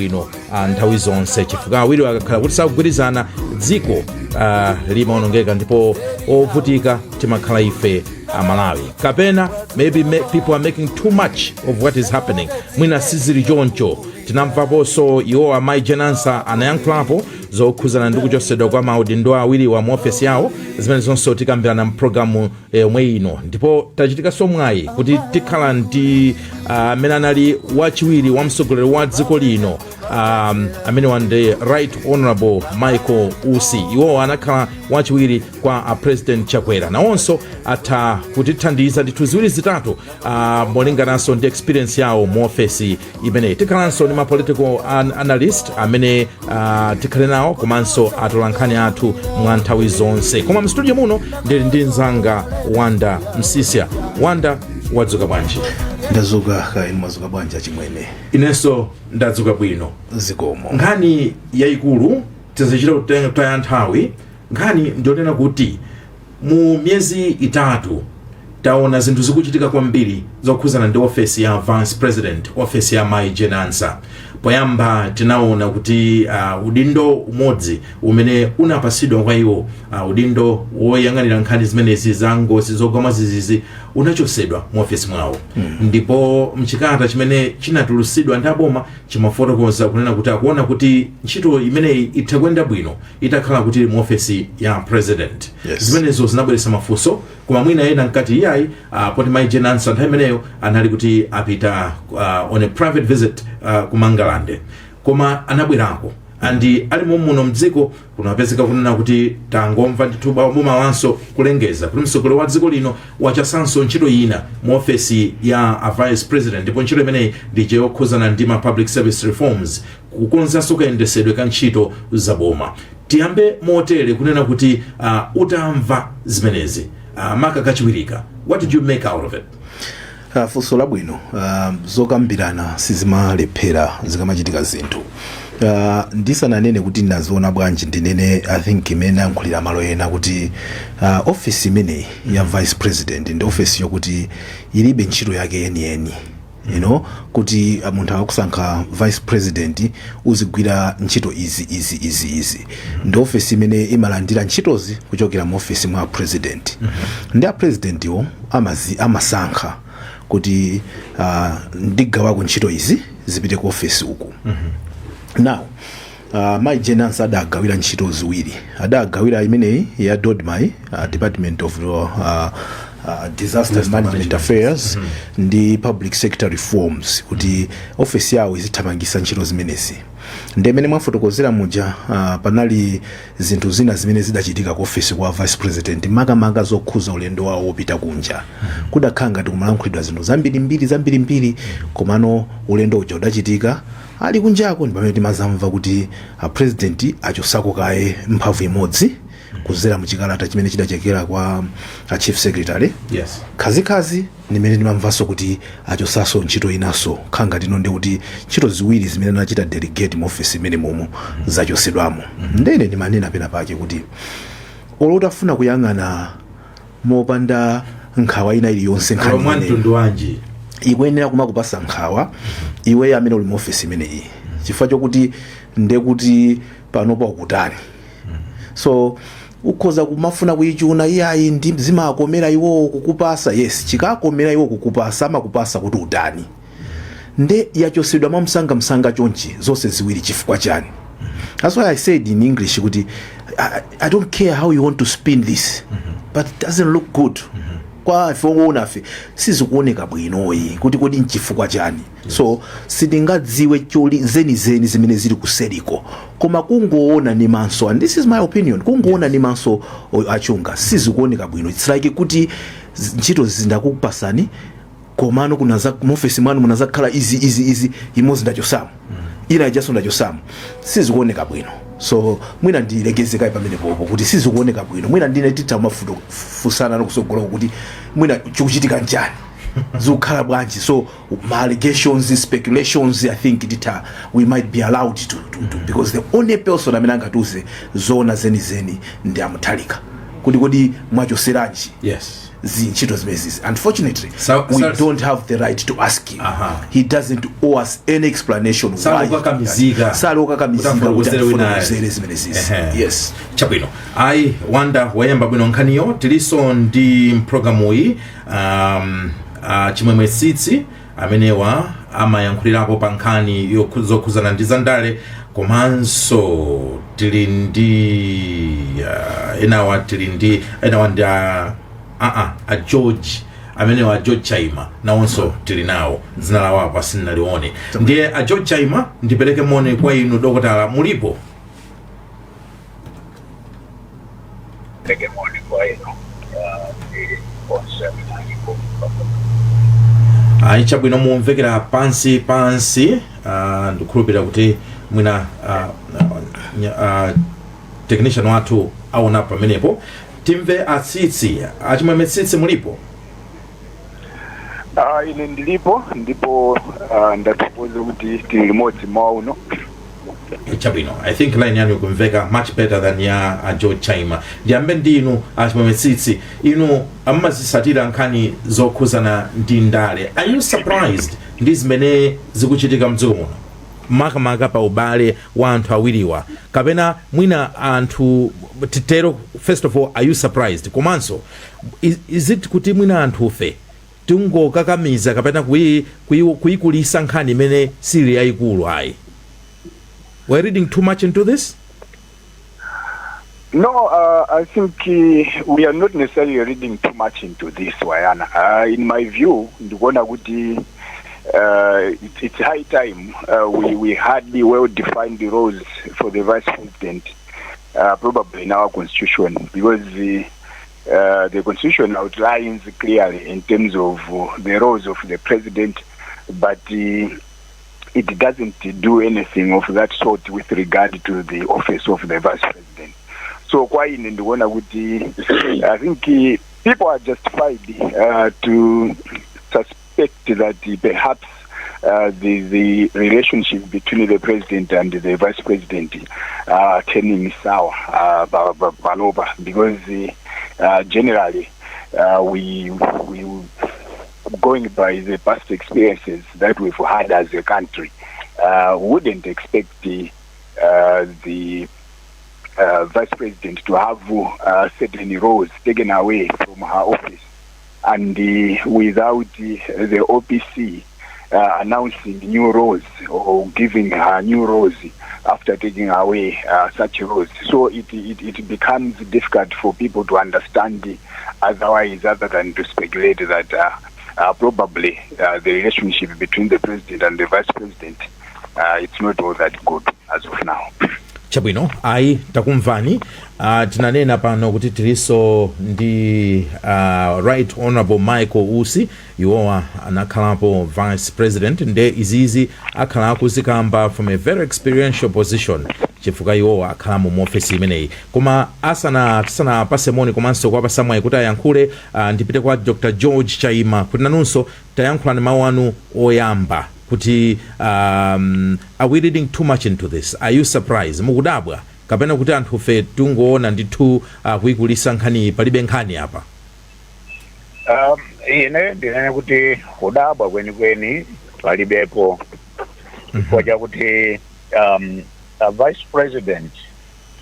bwino nthawi zonse, chifukwa awiri akakhala kuti sakugwirizana, dziko limaonongeka ndipo ovutika timakhala ife Amalawi. Kapena maybe people are making too much of what is happening, mwina sizili choncho. Tinamvaponso iwo amayi Jane Ansah anayankhulapo zokhuzana ndi kuchosedwa kwa maudindo awiri wa mu ofesi yawo, zimene zonse tikambirana mpulogalamu yomwe ino. Ndipo tachitikanso mwayi kuti tikhala ndi amene anali wachiwiri wa mtsogoleri wa dziko lino, amene wandi Right Honorable Michael Usi. Iwowo anakhala wachiwiri kwa President Chakwera. Nawonso atha kutithandiza ndithu ziwiri zitatu molingananso ndi experience yawo mu ofesi imeneyi. Tikhalanso ndi ma political analyst amene tikhale nawo, komanso atolankhani athu mwa nthawi zonse. Koma mstudio muno ndili ndi mzanga Wanda Msisya. Wanda, wadzuka bwanji? Ndadzuka, kaya inu mwadzuka bwanji, achimwene? Inenso ndadzuka bwino. Zikomo. Nkhani yayikulu, tizichita kutaya nthawi, nkhani ndionena kuti mu miyezi 3 taona zinthu zikuchitika kwambiri zokhuzana ndi ofesi ya vice president, ofesi ya Mai Jane Ansah. Poyamba tinaona kuti udindo umodzi umene unapasidwa kwa iwo, udindo woyang'anira nkhani zimenezi za ngozi zogwa mwadzidzidzi, unachosedwa mu ofesi mwawo. Ndipo mchikalata chimene chinatulusidwa ndi aboma chimafotokoza kunena kuti akuona kuti ntchito imeneyi itha kuyenda bwino itakhala kuti ili mu ofesi ya president. Zimenezo zinabweretsa mafunso, koma mwina ena nkati iyayi, poti Mai Jane Ansah nthawi imeneyo anali kuti apita on a private visit ku Mangalande, koma anabwerako andi ali muno mdziko. Kunapezeka kunena kuti tangomva ndithu boma wanso kulengeza kuti mtsogoleri wa dziko lino wachasanso ntchito ina mu ofesi ya a vice president, ndipo ntchito imeneyi ndi yokhuzana ndi ma public service reforms, kukonzanso kayendesedwe ka ntchito za boma. Tiyambe motere kunena kuti utamva zimenezi, maka kachiwirika, what did you make out of it? Funso labwino. Zokambirana sizimalephera zikamachitika zinthu. Ndisananene kuti ndaziona bwanji, ndinene, I think imene yankhulira malo ena kuti office imeneyi ya vice president ndi office yokuti ilibe ntchito yake yeniyeni, kuti munthu akakusankha vice president uzigwira ntchito izi, izi, izi, izi. Ndi office imene imalandira ntchitozi kuchokera mu office mwa president. Ndi a president iwo amasankha kuti ndigawako ntchito izi zipite ku office uku. Now Mai Jane Ansah adagawira ntchito ziwiri. Adagawira imeneyi ya DoDMA, Department of Disaster Management Affairs, ndi Public Sector Reforms, kuti ofesi yawo izithamangisa ntchito zimenezi. Ndi imene mwafotokozera muja, panali zinthu zina zimene zidachitika ku ofesi kwa vice president, makamaka zokhuza ulendo wawo wopita kunja. Kudakhala ngati kumalankhulidwa zinthu zambirimbiri zambirimbiri, komano ulendo uja udachitika. Ali kunjako ndi pamene timazamva kuti a president achosako kaye mphamvu imodzi kuzera muchikalata chimene chidachokera kwa a chief secretary. Khazikhazi ndimene ndimamvanso kuti achosaso ntchito inanso, khanga tino ndi kuti ntchito ziwiri zimene anachita delegate mu office imene momo zachosedwamo. Ndene ndimanena pena pake kuti olo utafuna kuyang'ana mopanda nkhawa ina iliyonse, nkhani mwa imeneyi mtundu wanji ikuyenera kumakupasa nkhawa iwe amene uli mu office imeneyi, chifukwa chokuti ndekuti panopa ukutani? So ukhoza kumafuna kuyichuna, iyayi, ndi zimakomera iwowo kukupasa. Yes, chikakomera iwo kukupasa, amakupasa kuti utani? Nde yachosedwa mwamsangamsanga chonchi zonse ziwiri, chifukwa chani? That's why I said in English kuti I don't care how you want to spin this, but it doesn't look good kwa ife owona. Ife sizikuoneka bwinoyi kuti kodi nchifukwa chani? So sitingadziwe choli zenizeni zimene zili kuseriko, koma kungoona ni maso, and this is my opinion, kungoona ni maso achunga, sizikuoneka bwino. It's like kuti ntchito zindakupasani, komano kunaza muofesi mwanu munazakhala izi, izi, izi, imodzi ndachosamo, ina ijaso ndachosamo, sizikuoneka bwino. So mwina ndilekeze kayi pamene popo kuti sizikuoneka bwino. Mwina ndine titha mafuto fusana nokusogoloko kuti mwina chikuchitika nchani, zikukhala bwanji. So ma allegations, speculations, I think titha, we might be allowed to because the only person amene angatiuze zoona zenizeni ndi a Mutharika. Kuti kodi mwachoseranji zintchito zimenezi? Unfortunately, we don't have the right to ask him. He doesn't owe us any explanation why. Salukakamizika. Salukakamizika kuti kuti afotokozere winayo. afotokozere zimenezisi. Yes. Chabwino, ayi, Wanda wayamba bwino nkhaniyo. Tilinso ndi mpulogalamuyi Chimwemwe Tsitsi, amenewa amayankhulirapo pa nkhani zokhuzana ndi zandale. Komanso tili ndi enawa, tili ndi enawa ndi a George, amenewa a George Chaima, nawonso tili nawo. Dzina lawo apa sindinalione. Ndiye a George Chaima, ndipereke moni kwa inu. Dokotala, mulipo? Pereke moni kwa inu ndi onse amene alipo. Ayi, chabwino, mumvekera pansi pansi. Ndikukhulupirira kuti mwina technician wathu aona pamenepo. Timve atsitsi, Achimwemwe Tsitsi, mulipo? Ine ndilipo, ndipo ndathokoza kuti tili limodzi mawa uno. Chabwino, I think line yanu ikumveka much better than ya a George Chaima. Ndiyambe ndi inu, Achimwemwe Tsitsi. Inu amazisatira nkhani zokhuzana ndi ndale. Are you surprised ndi zimene zikuchitika mdziko muno, makamaka pa ubale wa anthu awiriwa? Kapena mwina anthu titero, first of all, are you surprised? Komanso is it kuti mwina anthufe tingokakamiza kapena kuyikulisa nkhani imene sili yayikulu ayi? We're reading too much into this? No, I think we are not necessarily reading too much into this, Wayana. In my view, ndikuona kuti it's high time we had the well-defined roles for the vice president, probably in our constitution, because the constitution outlines clearly in terms of the roles of the president, but it doesn't do anything of that sort with regard to the office of the vice president. So kwa ine ndikuona kuti I think people are justified to suspect that perhaps the relationship between the president and the vice president turning sour panopa, because generally we going by the past experiences that we've had as a country, wouldn't expect the vice president to have certain roles taken away from her office and without the OPC announcing new roles or giving her new roles after taking away such roles. So it becomes difficult for people to understand otherwise, other than to speculate that probably the relationship between the president and the vice president, it's not all that good as of now. Chabwino, ayi, takumvani. Tinanena pano kuti tilinso ndi Right Honorable Michael Usi. Iwowa anakhalapo vice president, nde izizi akhala akuzikamba from a very experiential position, chifukwa iwowa akhalamo mu ofesi imeneyi. Koma asana tisanapase moni komanso kuwapasa mwayi kuti ayankhule, ndipite kwa Dr George Chaima kuti nanunso tayankhulani mawu anu oyamba kuti are we reading too much into this? Are you surprised? Mukudabwa kapena kuti anthufe tungoona ndithu kuyikulisa nkhani, palibe nkhani apa? Ine ndinene kuti kudabwa kwenikweni palibepo, chifukwa chakuti a vice president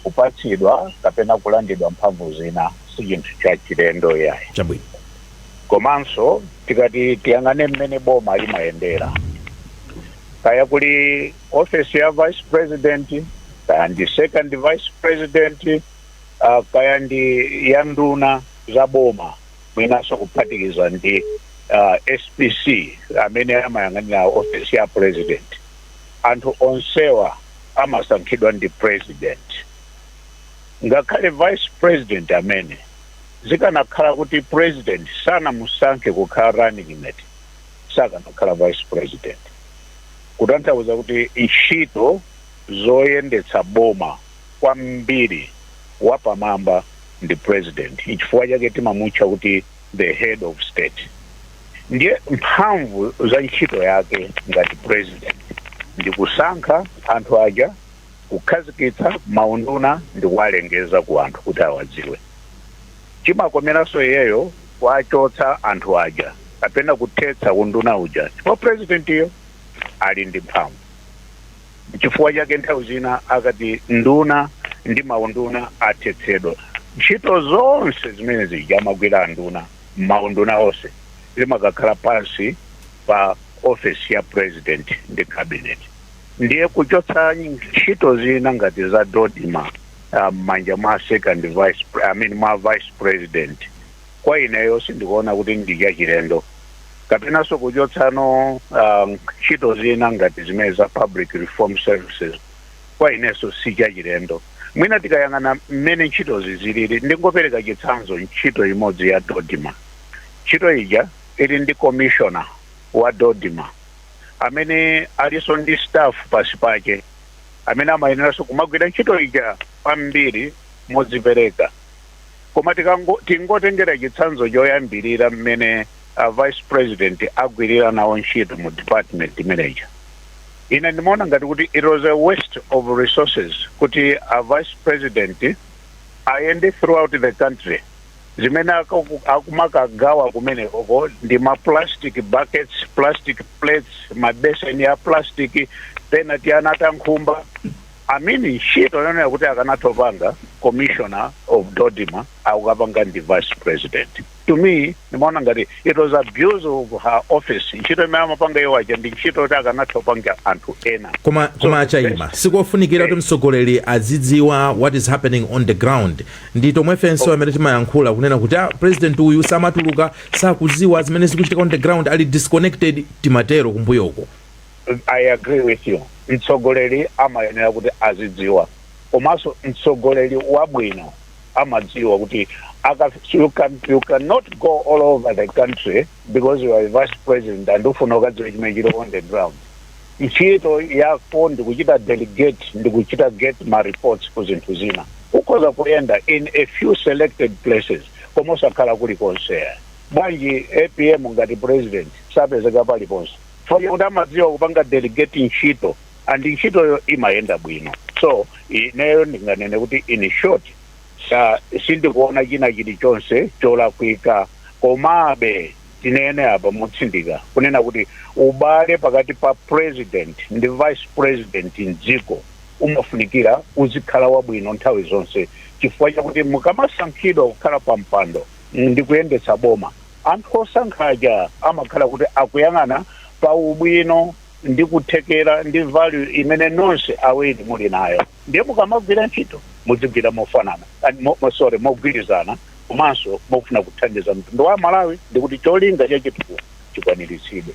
kupatsidwa kapena kulandidwa mphamvu zina si chinthu cha chilendo yayi. Komanso tikati tiyang'ane mmene boma limayendera, kaya kuli office ya vice president, kaya ndi second vice president, kaya ndi ya nduna za boma, mwinanso kuphatikiza ndi SPC amene amayang'anira office ya president, anthu onsewa amasankhidwa ndi president. Ngakhale vice president amene zikanakhala kuti president sanamusankhe kukhala running mate, sakanakhala vice president. Kutanthauza kuti ntchito zoyendetsa boma kwambiri wapamwamba ndi president. Chifukwa chake timamutcha kuti the head of state. Ndiye mphamvu za ntchito yake ngati president ndi kusankha anthu aja, kukhazikitsa maunduna ndi kuwalengeza ku anthu kuti awadziwe. Chimakomeranso iyeyo kuachotsa anthu aja kapena kuthetsa unduna uja, chifukwa president iyo ali ndi mphamvu. Chifukwa chake nthawi zina akati nduna ndi maunduna athetsedwa, ntchito zonse zimene zija amagwira anduna, maunduna onse, zimakakhala pansi pa office ya president ndi cabinet. Ndiye kuchotsa ntchito zina ngati za DoDMA m'manja mwa second vice, I mean, mwa vice president, kwa ineyo sindikuona kuti ndi chachilendo, kapenanso kuchotsano ntchito zina ngati zimene za Public Reform Services, kwa inenso si chachilendo. Mwina tikayang'ana mmene ntchitozi zilili, ndingopereka chitsanzo, ntchito imodzi ya DoDMA, ntchito ija ili ndi commissioner wa DoDMA amene alinso ndi staff pasi pake amene amayeneranso kumagwira ntchito ija kwambiri modzipereka. Koma tingotengera chitsanzo choyambirira, mmene vice president agwirira nawo ntchito mu department manager, ine ndimaona ngati kuti it was a waste of resources kuti a vice president ayende throughout the country. Zimene akumakagawa kumenekoko ndi ma plastic buckets, plastic plates, mabeseni ya plastic, pena tiana tankhumba. I mean, ntchito yonena kuti akanatopanga commissioner of DoDMA akukapanga ndi vice president, to me ndimaona ngati it was abuse of her office. Ntchito imene amapanga iwo aja ndi ntchito yoti akanatopanga anthu ena. Koma aChaima, sikofunikira kuti mtsogoleri azidziwa what is happening on the ground? Ndi tomwefenso amene timayankhula kunena kuti president uyu samatuluka, sakudziwa zimene zikuchitika on the ground, ali disconnected, timatero kumbuyoko. I agree with you. Mtsogoleri amayenera kuti azidziwa, komanso mtsogoleri wabwino amadziwa kuti you cannot go all over the country because you are a vice president and ufuna ukadziwa chimene chili on the ground. Ntchito yako ndikuchita delegate, ndikuchita get ma reports ku zinthu zina. Ukhoza kuyenda in a few selected places, koma osakhala kulikonse. Bwanji APM ngati president sapezeka paliponse? Chifukwa kuti amadziwa kupanga delegate ntchito, and ntchitoyo imayenda bwino. So ineyo ndinganene kuti, in short, sindikuona china chilichonse cholakwika. Komabe tinene apa motsindika kunena kuti ubale pakati pa president ndi vice president mdziko umafunikira uzikhala wabwino nthawi zonse, chifukwa chakuti mukamasankhidwa kukhala pa mpando ndi kuyendetsa boma, anthu osankhaja amakhala kuti akuyang'ana pa ubwino ndi kuthekera ndi value imene nonse awiri muli nayo. Ndiye mukamagwira ntchito muzigwira mofanana, sorry, mogwirizana, komanso mofuna kuthandiza mtundu wa Malawi ndikuti cholinga chachitukuko chikwaniritsidwe.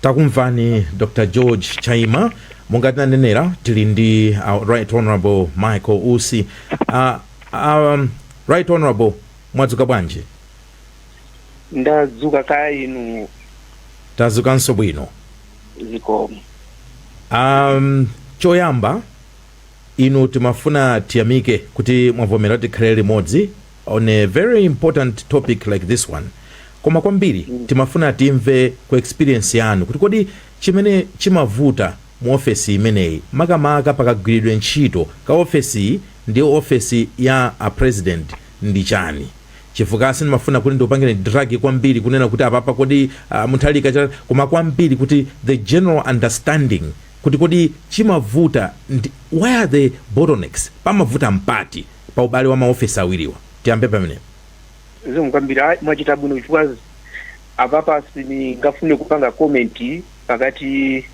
Takumvani, Dr George Chaima. Monga tinanenera, tili ndi Right Honorable Michael Usi. Right Honorable, mwadzuka bwanji? Ndadzuka, kaya inu? Tadzukanso bwino. Zikomo. Choyamba inu timafuna tiyamike kuti mwavomera tikhale limodzi on a very important topic like this one. Koma kwambiri timafuna timve ku experience yanu kuti kodi chimene chimavuta mu ofesi imeneyi, makamaka pakagwiridwe ntchito ka ofesi ndi ofesi ya a president, ndi chani? Chifukwa sindimafuna kuti ndikupangire drag kwambiri kunena kuti apapa kodi Mutharika cha, koma kwambiri kuti the general understanding kuti kodi chimavuta ndi where are the bottlenecks, pamavuta mpati pa ubale wa maofesi awiriwa? Tiyambe pamenepo. Zikomo kwambiri. Ayi, mwachita bwino, chifukwa apapa sindingafune kupanga comment pakati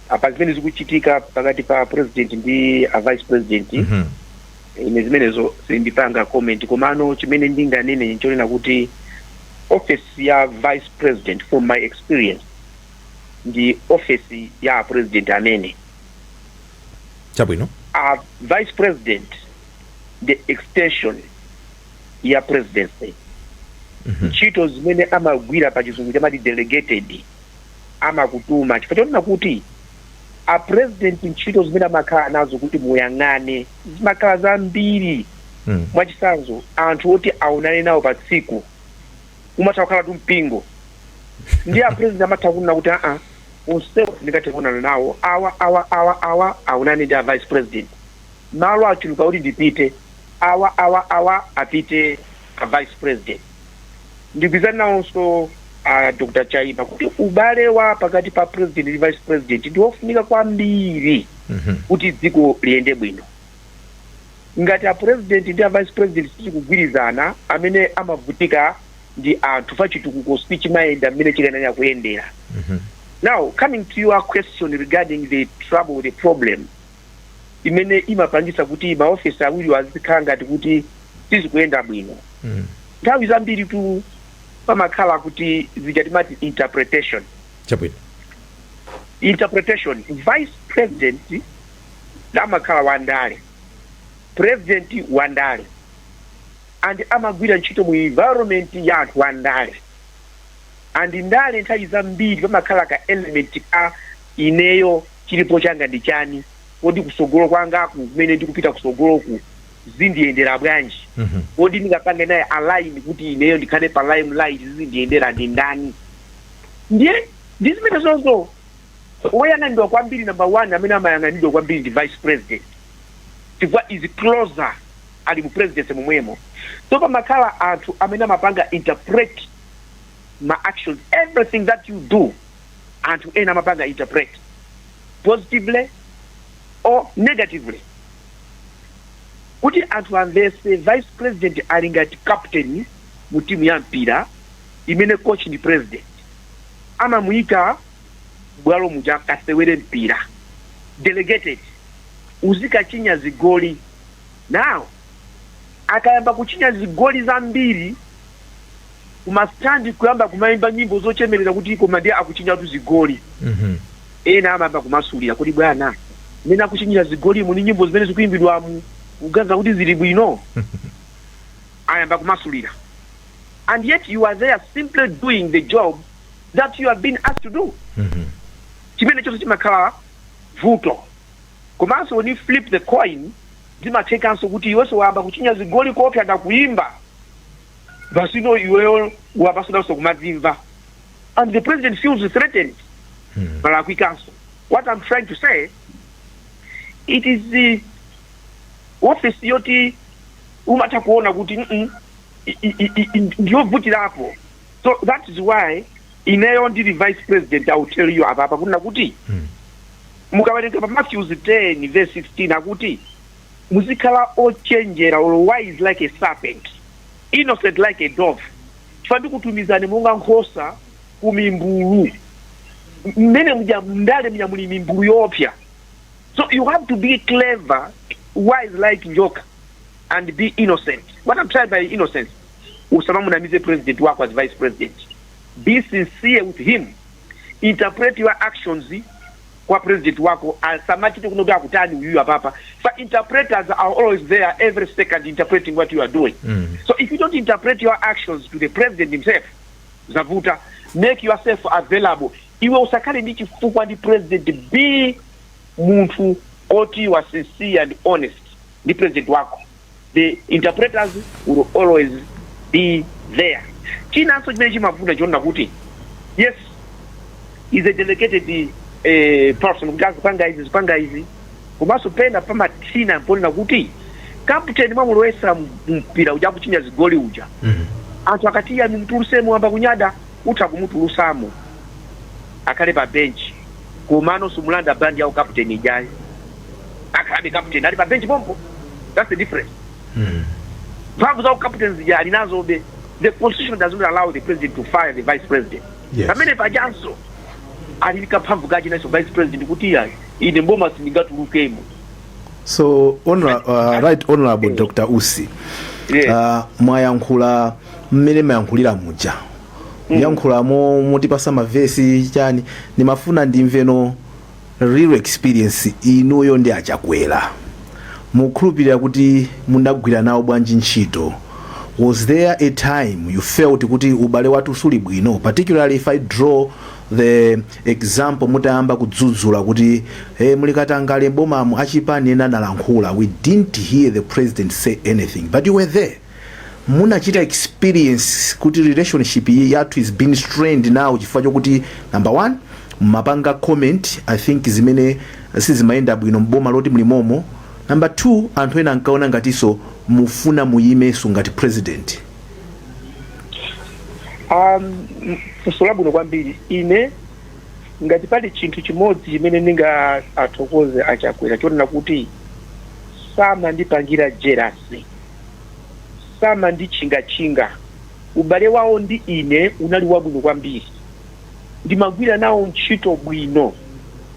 apa zimene zikuchitika pakati pa president ndi a vice president. Ine zimenezo sindipanga comment. Komano chimene ndinganene nchonena kuti office ya vice president, from my experience, ndi office ya president amene a vice president the extension ya presidency. Ntchito zimene amagwira, pa Chizungu chamati delegated, amakutuma chifukwa chonena kuti a president ntchito zimene amakhala nazo kuti muyang'ane zimakhala zambiri. Mwachitsanzo, anthu oti aonane nawo pa tsiku umatha kukhala tu mpingo, ndi a president amatha kunena kuti, "Aa, onsewo sindingathe kuonana nawo, awa, awa, awa, awa aonane ndi a vice president. Malo achuluka kuti ndipite, awa, awa, awa apite A vice president, ndigwirizana nawonso Dr Chaima kuti ubale wa pakati pa president ndi vice president ndi wofunika kwambiri kuti dziko liyende bwino. Ngati a president ndi a vice president sitikugwirizana, amene amavutika ndi anthu, fa chitukuko sichimayenda mmene chikayenera kuyendera. Now, coming to your question regarding the trouble, the problem imene imapangisa kuti maofesi awiri azikhala ngati kuti sizikuyenda bwino, nthawi zambiri tu pamakhala kuti zija timati interpretation. Interpretation, vice president amakhala wandale, president wandale, and amagwira ntchito mu environment ya anthu wandale, and ndale nthawi zambiri pamakhala ka element ka ineyo chilipo changa ndi chani, kodi kusogolo kwangaku, kumene ndikupita kusogoloku, zindiyendera bwanji? Kodi ndingapange naye align kuti ineyo ndikhale pa limelight, zizindiyendera ndi ndani? Ndiye ndi zimene zonso woyang'anidwa kwambiri, number one amene amayang'anidwa kwambiri ndi vice president, chifukwa is closer, ali mu presidency momwemo. So pamakhala anthu amene amapanga interpret ma actions, everything that you do, anthu ena amapanga interpret positively or negatively. Kuti anthu amvese, vice president ali ngati captain mu timu ya mpira imene coach ndi president, amamuyika bwalo muja kasewere mpira, delegated, uzikachinya zigoli. Now akayamba kuchinya zigoli zambiri, kumastandi kuyamba kumayimba nyimbo zochemerera kuti koma ndiye akuchinyatu zigoli. Ena amayamba kumasulira kuti bwana, mmene akuchinyira zigoli mu ni nyimbo zimene zikuyimbidwamu, kuganiza kuti zili bwino, ayamba kumasulira. And yet you are there simply doing the job that you have been asked to do. Chimene chonse chimakhala vuto. Komanso when you flip the coin, zimathekanso kuti iwenso wayamba kuchinya zigoli kopya ndakuyimba basino, iweyo wapasonanso kumadzimva, and the president feels threatened. Malakwikanso. What I'm trying to say, it is the office yoti umatha kuona kuti ndiyovutirapo. So that is why ineyo ndili vice president, I will tell you apapa kunena kuti mukawerenga pa Matthews 10 verse 16, akuti muzikhala ochenjera or wise like a serpent, innocent like a dove, chifukwa ndikutumizani monga nkhosa ku mimbulu. Mmene muja ndale muja muli mimbulu yoopsa, so you have to be clever, wise like njoka and be innocent. What I'm trying by innocence, usamamunamize president wako as vice president. Be sincere with him. Interpret your actions kwa president wako, asamachite kuno kuti akutani uyuyu apapa. For interpreters are always there every second interpreting what you are doing. So if you don't interpret your actions to the president himself, zavuta. Make yourself available. Iwe usakhale ndi chifukwa ndi president. Be munthu oti you are sincere and honest ndi president wako, the interpreters will always be there. Chinanso chimene chimavuta chiona kuti yes, is a delegated person kuti azipanga izi, zipanga izi, komanso pena pamathina mponena kuti captain mwamulowesa mpira uja, akuchinya zigoli uja, anthu akati iya, mumtulusemo, amba kunyada, utha kumutulusamo akhale pa bench, komano sumulanda band yawo captain ijayi, akhalabe captain ali pa bench pompo. That's the difference. Mphamvu za captain zija ali nazobe. The constitution does not allow the president to fire the vice president. Pamene pajanso ali kamphamvu kachi naso vice president kuti iya, ine mboma sindingatulukemo. So right honorable Dr Usi, mwayankhula mmene mayankhulira muja, kuyankhulamo mutipasa mavesi chani, ndimafuna ndimveno real experience inuyo ndi Achakwera. Mukhulupirira kuti munagwira nawo bwanji ntchito? Was there a time you felt kuti ubale wathu suli bwino, particularly if I draw the example mutayamba kudzudzula kuti hey, muli katangale bomamu, achipani ena analankhula, we didn't hear the president say anything, but you were there? Munachita experience kuti relationship yathu is being strained now chifukwa chokuti number one, mumapanga comment, I think, zimene sizimayenda bwino mboma loti mlimomo, number two, anthu ena ankaona ngatinso mufuna muyimenso ngati president? Funso labwino kwambiri. Ine ngati pali chinthu chimodzi chimene ndingathokoze aChakwera, chonena kuti samandipangira jealousy, samanditchingatchinga. Ubale wawo ndi ine unali wabwino kwambiri, ndimagwira nawo ntchito bwino.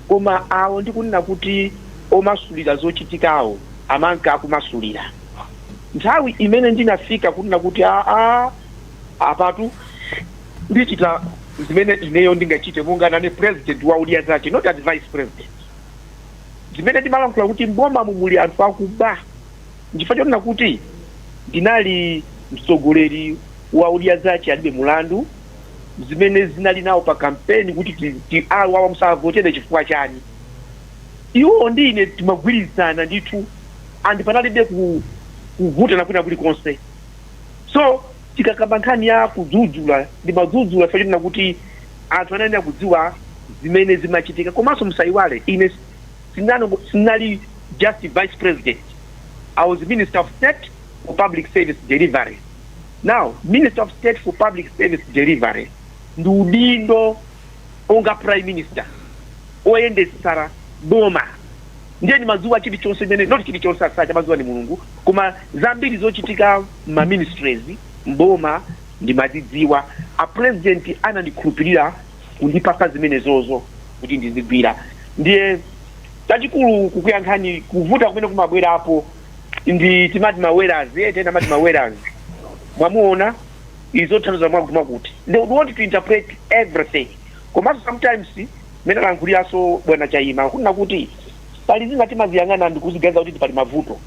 Koma awo ndikunena kuti omasulira zochitikawo amanka akumasulira. Nthawi imene ndinafika kunena kuti aa, apatu ndichita zimene ineyo ndingachite monga nane president wa Odya Zake, not as vice president, zimene ndimalankhula kuti mboma muli anthu akuba, nchifukwa chonena kuti ndinali mtsogoleri wa Odya Zake Alibe Mulandu, zimene zinali nawo pa kampeni kuti awa musavotere chifukwa chani. Iwo ndi ine timagwirizana ndithu and panalibe kuvutana kwina kulikonse. So tikakamba nkhani ya kudzudzula, ndimadzudzula chifukwa chonena kuti anthu anayenera kudziwa zimene zimachitika. Komanso musayiwale, ine sinali just vice president, I was Minister of State for Public Service Delivery. Now, Minister of State for Public Service Delivery ndi udindo onga prime minister oyendesera boma. Ndiye ndimadziwa chilichonse imene, not chilichonse, asacha madziwa ni Mulungu, koma zambiri zochitika ma ministries mboma ndimazidziwa. A president anandikhulupirira kundipasa zimenezozo kuti ndizigwira. Ndiye chachikulu kukuyankhani, kuvuta kumene kumabwerapo ndi timati mawerazi, tena amati mawerazi, mwamuona izothandiza mwakuti mwakuti they would want to interpret everything. Komanso sometimes mene alankhuliraso bwana Chaima kunena kuti pali zina timaziyang'ana ndikuziganiza kuti pali mavuto.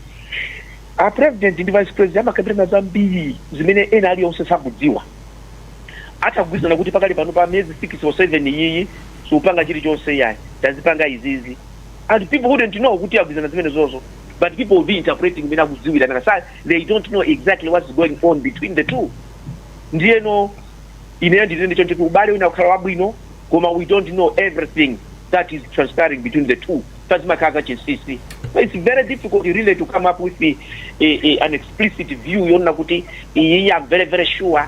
A president ndi vice president amakambirana zambiri zimene ena aliyonse sakudziwa. Atagwirizana kuti pakali pano pa miyezi 6 or 7 iyi siupanga chilichonse, yayi, tazipanga izizi, and people wouldn't know kuti agwirizana zimene zozo, but people will be interpreting mene akudziwira nanga sa they don't know exactly what's going on between the two. Ndiyeno ineyo ndinene choncho, ubale wina kukhala wabwino, koma we don't know everything that is transpiring between the two. Pazimakhala zachinsinsi, so it's very difficult really to come up with an explicit view yonena kuti iyi, I'm very very sure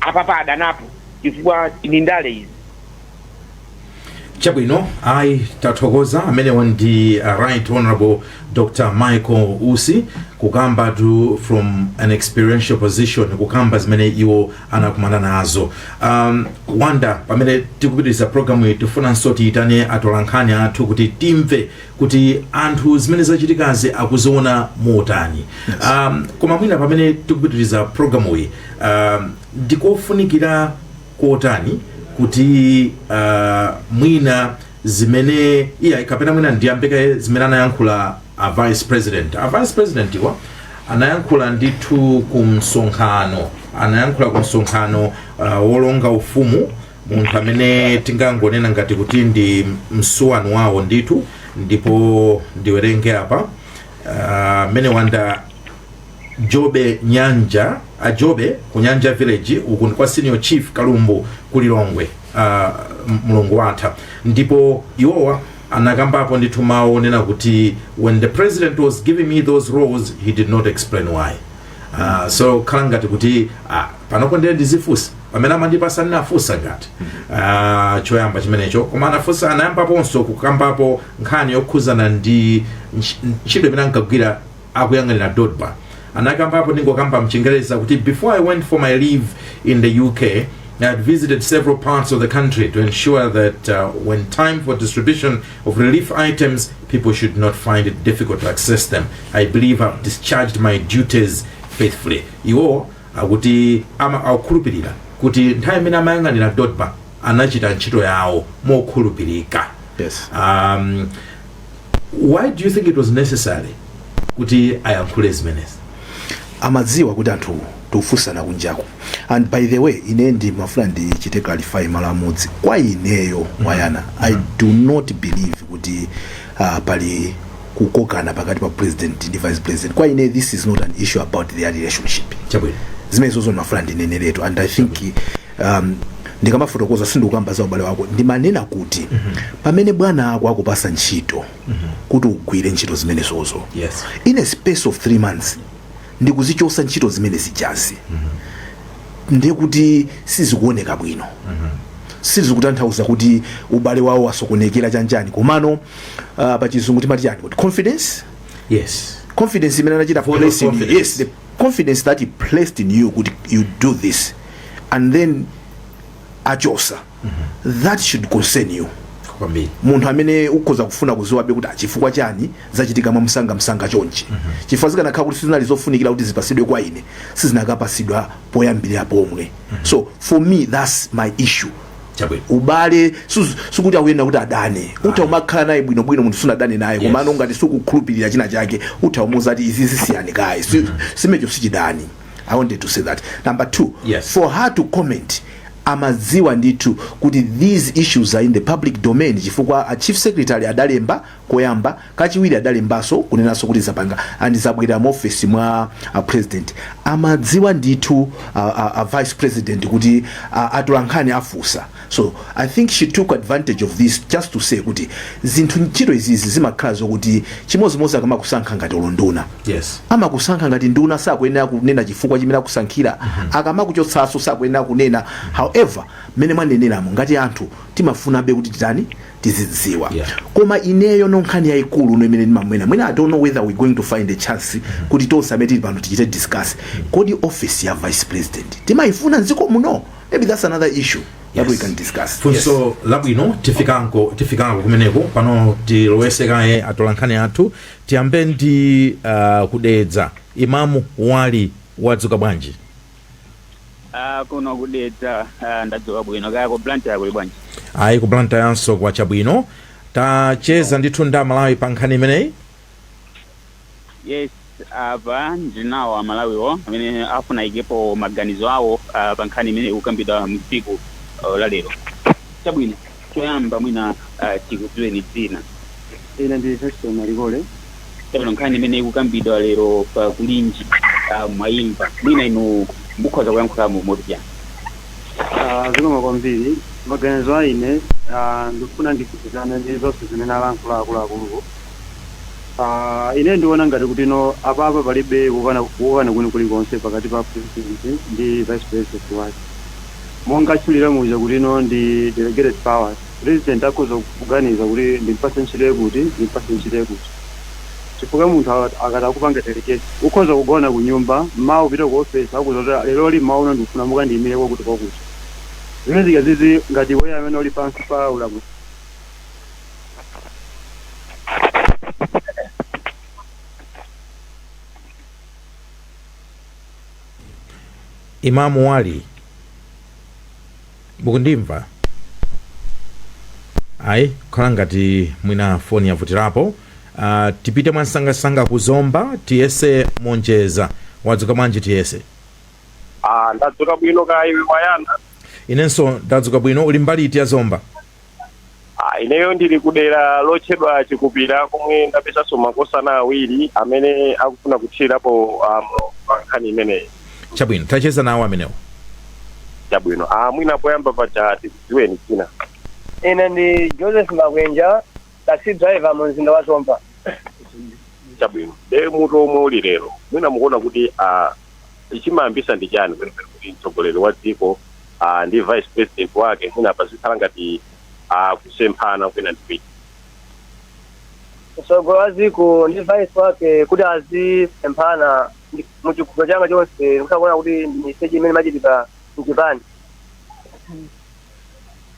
apapa adanapo, chifukwa ni ndale izi. Chabwino, ayi, tathokoza. Amenewa ndi Right Honorable Dr Michael Usi, kukamba tu from an experiential position, kukamba zimene iwo anakumana nazo. Wanda, pamene tikupitiriza programu iyi, tifunanso tiyitane atolankhani athu kuti timve kuti anthu zimene zachitikazi akuziona motani. Koma mwina pamene tikupitiriza programu iyi, ndikofunikira kotani kuti mwina zimene iya, kapena mwina ndiyambike zimene anayankhula a vice president. A vice president iwa anayankhula ndithu ku msonkhano, anayankhula ku msonkhano wolonga ufumu, munthu amene tingangonena ngati kuti ndi msuwani wawo ndithu. Ndipo ndiwerenge apa, amene wanda Jobe Nyanja, a Jobe ku Nyanja Village, uku ndi kwa Senior Chief Kalumbu ku Lilongwe, mlongo watha. Ndipo iwowa anakambapo ndithu mawu onena kuti, "When the president was giving me those roles, he did not explain why." So khala ngati kuti panopo ndiye ndizifunsa, pamene amandipasa ndinafunsa ngati choyamba chimenecho. Koma anafunsa, anayambaponso kukambapo nkhani yokhuzana ndi ntchito imene ankagwira akuyang'anira DoDMA. Anakambapo, ndingokamba mchingereza, kuti, "Before I went for my leave in the UK, I had visited several parts of the country to ensure that when time for distribution of relief items, people should not find it difficult to access them. I believe I've discharged my duties faithfully." Iwo akuti ama akukhulupirira kuti nthawi imene amayang'anira DoDMA anachita ntchito yawo mokhulupirika. Why do you think it was necessary kuti ayankhule zimenezi? Amadziwa kuti anthu tikufunsana kunjaku. And by the way, ine ndimafuna ndichite clarify malo amodzi. Kwa ineyo, Wayana, I do not believe kuti pali kukokana pakati pa president ndi vice president. Kwa ine, this is not an issue about their relationship. Zimene zozo ndimafuna ndineneretu. And I think ndikamafotokoza sindikukamba za ubale wako, ndimanena kuti pamene bwana ako akupasa ntchito kuti ugwire ntchito zimene zozo, in a space of 3 months ndikuzichosa ntchito zimene zijazi. Ndiye kuti sizikuoneka bwino. Sizikutanthauza kuti ubale wawo wasokonekera chanjani, komano pachizungu timati chani kuti confidence? Yes. Confidence imene anachita Vote of place in you. confidence. Yes, the confidence that he placed in you kuti you do this and then achosa, that should concern you. Kwambiri. Munthu amene ukhoza kufuna kuziwabe kuti achifukwa chani zachitika mwamsangamsanga chonchi, chifukwa zikanakhala kuti sizinali zofunikira kuti zipasidwe kwa ine, sizinakapasidwa poyambirira pomwe. So for me, that's my issue. Ubale sikuti akuyenda kuti adane. Utha umakhala naye bwinobwino munthu, sunadane naye. Komano ngati sukukhulupirira china chake, utha umuza kuti izi zisiyani kaye. Simecho sichidani. I wanted to say that. Number two, for her to comment, amadziwa ndithu kuti these issues are in the public domain, chifukwa a chief secretary adalemba koyamba, kachiwiri adalembanso kunenanso kuti zapanga and zabwera mu office mwa a president. Amadziwa ndithu a vice president kuti atolankhani afusa. So I think she took advantage of this just to say kuti zinthu, ntchito izizi zimakhala zokuti chimodzimodzi akamakusankha ngati unduna, amakusankha ngati nduna, sakuyenera kunena chifukwa chimene akusankhira. Akamakuchotsanso sakuyenera kunena. However, mmene mwaneneramo, ngati anthu timafunabe kuti titani, tizidziwa. Koma ineyo no nkhani yayikulu no imene ndimamwena mwina, I don't know whether we're going to find a chance kuti tonse amene tili pano tichite discuss, kodi office ya vice president timayifuna mdziko muno? Maybe that's another issue that we can discuss. Funso labwino. Tifikanko kumeneko. Pano tilowese kaye atolankhani athu. Tiyambe ndi kudedza. Imamu Wali, wadzuka bwanji? Ah, kuno kudedza ndadzuka bwino. Kaya ku Blantyre kuli bwanji? Ayi, ku Blantyre kwachabwino. Tacheza ndithu ndi Amalawi pa nkhani imeneyi. Yes, apa ndinawo Amalawiwo amene afuna ikepo maganizo awo pa nkhani imene ikukambidwa mtsiku la lero. Chabwino, choyamba mwina tikudziweni dzina. Ine ndi Feston Malikole. Chabwino, nkhani imene ikukambidwa lero pa Kulinji mwayimva. Mwina inu mukhoza kuyankhulamo moti chani? Zikomo kwambiri. Maganizo a ine, ndikufuna ndigwirizane ndi zonse zimene alankhula akuluakuluwo. Ine ndiona ngati kuti no apapa palibe kukana kwini kulikonse pakati pa president ndi vice president wake. Monga tchulira muja kuti no ndi delegated powers, president akhoza kuganiza kuti ndimpase ntchito yakuti, ndimpase ntchito yakuti, chifukwa munthu akati akupanga delegate, ukhoza kugona ku nyumba, mmawa upita ku office, akuza kuti lero li mmawa uno ndikufuna mukandiyimire kwakuti kwakuti. Zimene zikazizi ngati iweyo amene uli pansi pa ulamuliro. Imamu Wali, mukundimva? Ayi, kukhala ngati mwina foni yavutirapo. Tipite mwansangasanga kuzomba. Tiyese Monjeza, wadzuka bwanji, Tiyese? Ah, ndadzuka bwino, kaya iwe, Wayana? Inenso ndadzuka bwino. Uli mbali iti ya Zomba? Ah, ineyo ndili kudera lotchedwa Chikupira, komwe ndapezanso makosana awiri amene akufuna kuthirapo pa nkhani imeneyi. Chabwino, tacheza nawo amenewo. Chabwino. Ah, mwina poyamba paja tikudziweni dzina. Ine ndi Joseph Makwenja, taxi driver mu mzinda wa Zomba. Chabwino. De mutu omwe uli lero, mwina mukuona kuti chimayambisa ndi chani kwenikweni kuti mtsogoleri wa dziko ndi vice president wake mwina pazikhala ngati kusemphana kwina ndi kwina? Mtsogoleri wa dziko ndi vice wake kuti azisemphana, muchikhulupiriro changa chonse ndikuona kuti ndi mistake imene imachitika mchipani.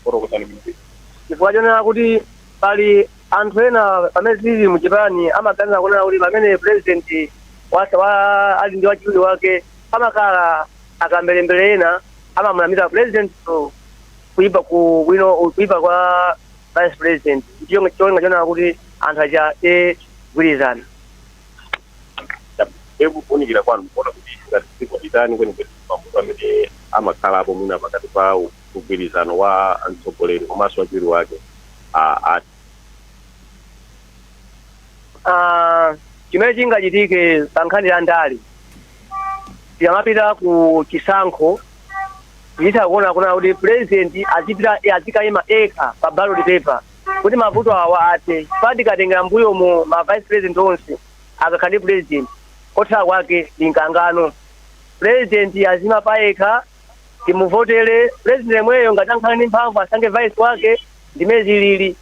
Fotokozani bwino. Chifukwa chonena kuti pali anthu ena pamene zili muchipani amaganiza kunena kuti pamene president wasa wa ali ndi wachiwiri wake, pamakhala akamberembere ena amamunamiza president kuipa ku bwino, kuipa kwa vice president, ndicho cholinga chonena kuti anthu aja gwirizana. Kuunikira kwanu, mukuona kuti ngati dziko litani kwenikweni mavuto amene amakhalapo mwina pakati pa mgwirizano wa mtsogoleri komanso wachiwiri wake Chimene chingachitike pa nkhani ya ndale, tikamapita ku chisankho titha kuona kuna kuti president azipita azikayima ekha pa ballot paper kuti mavuto awa athe. Chifukwa tikatengera mbuyo mu ma vice president onse akakhala ndi president, kotha kwake ndi mkangano. President azima payekha. Timuvotere president yemweyo. Ngati ankhale ndi mphamvu, asankhe vice wake. Ndimene zilili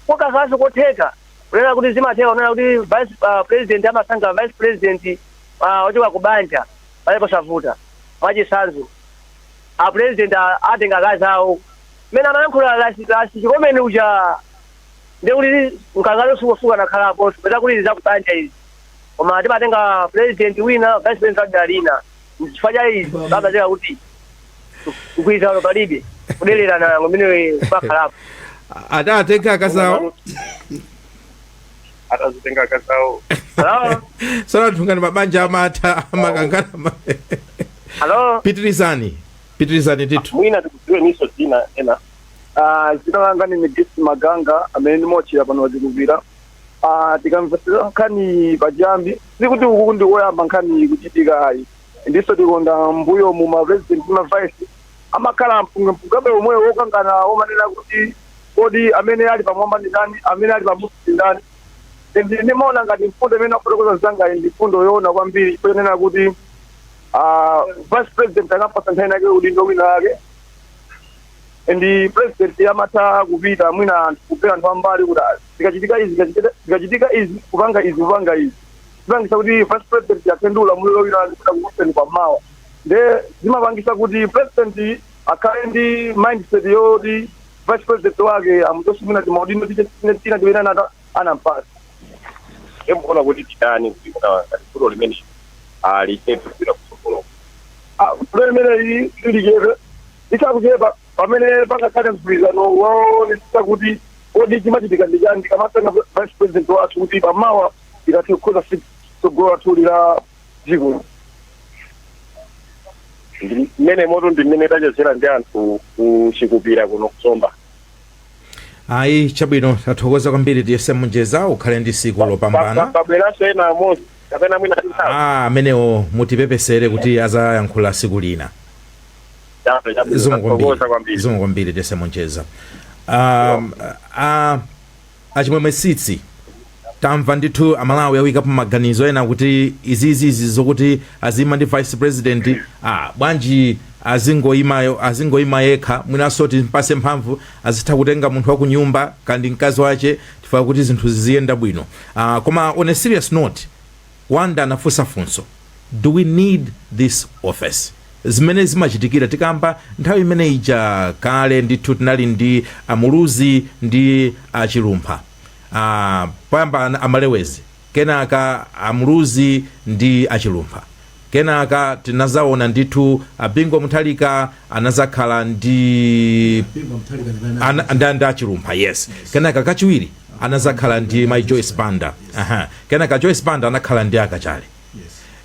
kukakhalanso kotheka kunena kuti zimatheka kunena kuti vice president amasankha vice president ochoka ku banja, pale posavuta. Mwachitsanzo, a president atenga akazi awo mmene amayankhula lasi chikomeni uja, ndekuti mkangano sukusuka nakhalapo, peza kuti zakubanja izi. Koma timatenga president wina, vice president wadera lina. Chifukwa cha izi papazeka kuti mgwirizano palibe, kudererana ngomene pakhalapo. Adatenga akazawo. Atazitenga akazawo. Hello? Sona anthu ngati mabanja amatha amakangana. Hello? Pitirizani, pitirizani ndithu. Mwina tikudziwe niso dzina ena. Ah, dzina langa ni Gift Maganga amene ndimochera pano wachikupira. Ah, tikamvesera nkhani pachiyambi, sikuti uku ndi koyamba nkhani kuchitika ayi. Ndiso tikonda mbuyo mu ma president ndi ma vice amakhala mpungampungabe omweyo wokangana, womanena kuti kodi amene ali pamwamba ndi ndani, amene ali pamusi ndi ndani. Ndi ndimaona ngati mfundo imene afotokoza zangayi ndi mfundo yoona kwambiri, chonena kuti vice president akapasa nthawi yake udindo wina wake, ndi president amatha kupita mwina anthu kupera anthu ambali kuti zikachitika izi, zikachitika izi, kupanga izi, kupanga izi, zipangisa kuti vice president akhale ndi ulamuliro wina ndikuda kukuseni kwamawa. Nde zimapangisa kuti president akhale ndi mindset yoti vice president wake amuchose mwina timaudindo tina timene anampasa. Emuona kuti titani kuti kuna ngati vuto limene alichepe kupita kutsogolo? Vuto limene lilichepe, lisakuchepa pamene pangakhale mgwirizano woonetsetsa kuti kodi chimachitika ndi chani tikamasanga vice president wathu, kuti pamawa tikathe kukhoza tsogolo lathuli la dziko. Ndi mmene moto ndi mmene tachezera ndi anthu kuchikupira kuno kusomba. Ayi, chabwino, tathokoza kwambiri tiyese munjeza, ukhale ndi siku lopambana. Pabweranso ena amodzi kapena mwina nthawi. Ah, amenewo mutipepesere kuti azayankhula siku lina. Zikomo kwambiri. Tathokoza kwambiri. Zikomo kwambiri tiyese munjeza. Achimwemwe sitsi, tamva ndithu Amalawi awikapo maganizo ena kuti izizizi zokuti azima ndi vice president, bwanji azingoyima yekha? Mwinanso timpase mphamvu, azitha kutenga munthu wa kunyumba kandi mkazi wache, chifukwa kuti zinthu ziziyenda bwino. Koma on a serious note, Wanda anafunsa funso: do we need this office? Zimene zimachitikira tikamba nthawi imene ija kale ndithu tinali ndi Amuluzi ndi Achilumpha, poyamba Amalewezi, kenaka Amuluzi ndi Achilumpha, kenaka tinazaona ndithu Abingo Muthalika anazakhala ndi ndi Achilumpha, yes. Kenaka kachiwiri anazakhala ndi mai Joyce Banda. Aha. Kenaka Joyce Banda anakhala ndi Akachale.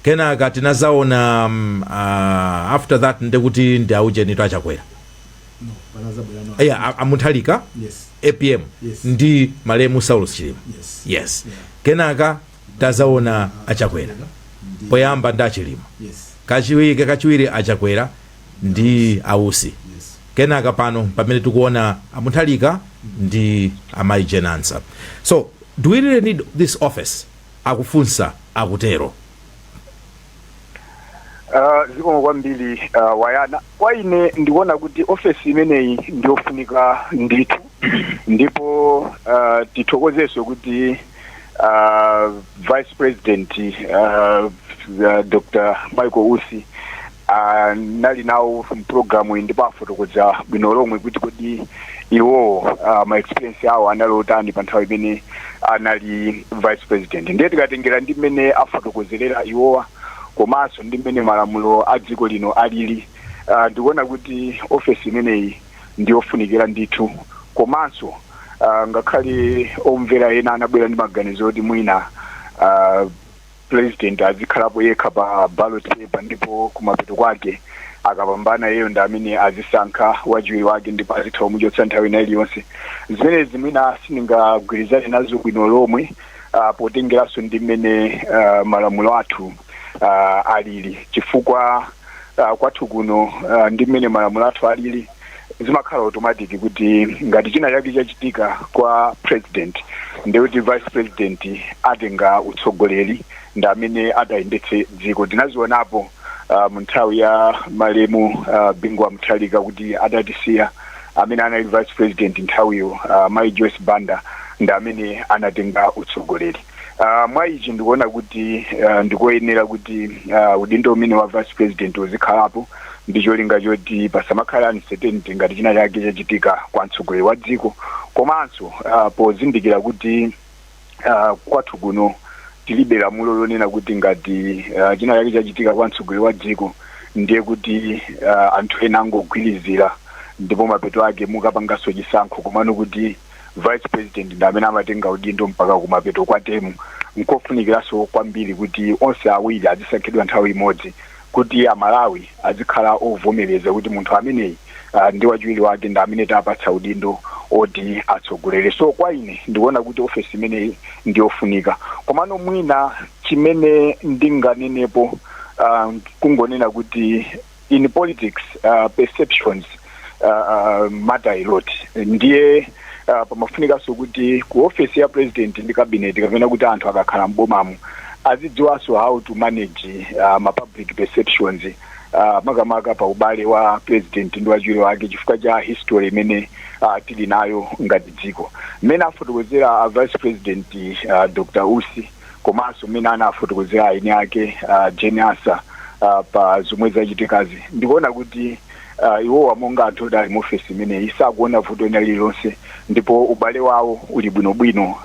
Kenaka tinazaona after that ndekuti ndi aujenito Achakwera, yeah, Amuthalika, APM ndi malemu Saulos Chilima. Yes. Kenaka tazaona Achakwera poyamba ndi Achilima, kachiwiri Achakwera ndi Ausi, kenaka pano pamene tikuona Amuthalika ndi amayi Jane Ansah. So do we really need this office? Akufunsa akutero. Zikomo kwambiri, Wayana. Kwa ine ndikuona kuti ofesi imeneyi ndiyofunika ndithu, ndipo tithokozenso kuti vice president Dr Michael Usi anali nawo mpulogalamu iyi, ndipo afotokoza bwino lomwe kuti kodi iwowo ma experience awo anali otani pa nthawi imene anali vice president. Ndiye tikatengera ndi mmene afotokozerera iwowa komanso ndi mmene malamulo a dziko lino alili, ndikuona kuti ofesi imeneyi ndiyofunikira ndithu. Komanso ngakhale omvera ena anabwera ndi maganizo oti mwina president azikhalapo yekha pa ballot paper, ndipo kumapeto kwake akapambana iyeyo ndi amene azisankha wachiwiri wake ndipo azitha kumuchotsa nthawi ina iliyonse, zimenezi mwina sindingagwirizane nazo bwino lomwe, potengeranso ndi mmene malamulo athu alili, chifukwa kwathu kuno ndi mmene malamulo athu alili zimakhala automatic kuti ngati china chake chachitika kwa president, ndikuti vice president atenga utsogoleri ndi amene atayendetse dziko. Tinazionapo. Mu nthawi ya malemu Bingu wa Mutharika kuti adatisiya, amene anali vice president nthawiyo, Mayi Joyce Banda, ndi amene anatenga utsogoleri. Mwa ichi ndikuona kuti ndikoyenera kuti udindo umene wa vice president uzikhalapo ndi cholinga choti pasamakhale uncertainty ngati china chake chachitika kwa mtsogoleri wa dziko, komanso pozindikira kuti kwathu kuno tilibe lamulo lonena kuti ngati china chake chachitika kwa mtsogoleri wa dziko, ndiye kuti anthu ena angogwirizira ndipo mapeto ake mukapanganso chisankho, komano kuti vice president ndi amene amatenga udindo mpaka kumapeto kwa term. Nkofunikiranso kwambiri kuti onse awiri azisankhidwa nthawi imodzi kuti Amalawi azikhala ovomereza kuti munthu ameneyi ndi wachiwiri wake ndi amene tapatsa udindo oti atsogolere. So kwa ine ndikuona kuti ofesi imeneyi ndiyofunika, komano mwina chimene ndinganenepo, kungonena kuti in politics perceptions matter a lot. Ndiye pamafunikanso kuti ku office ya president ndi cabinet, kapena kuti anthu akakhala mbomamo, azidziwanso how to manage ma public perceptions, makamaka pa ubale wa president ndi wachiwiri wake, chifukwa cha history imene tili nayo ngati dziko. Mmene afotokozera a vice president Dr Usi, komanso mmene anafotokozera eni ake Jane Ansah pa zomwe zachitikazi, ndikuona kuti iwowa monga anthu oti ali mu ofesi imeneyi sakuona vuto lina lililonse, ndipo ubale wawo uli bwinobwino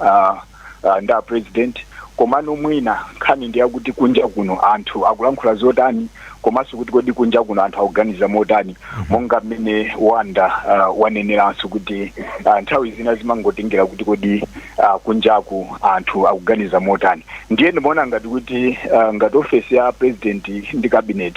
ndi a president. Komano mwina nkhani ndi yakuti kunja kuno anthu akulankhula zotani, komanso kuti kodi kunja kuno anthu akuganiza motani, monga mmene Wanda waneneranso kuti nthawi zina zimangotengera kuti kodi kunjaku anthu akuganiza motani. Ndiye ndimaona ngati kuti ngati ofesi ya president ndi cabinet,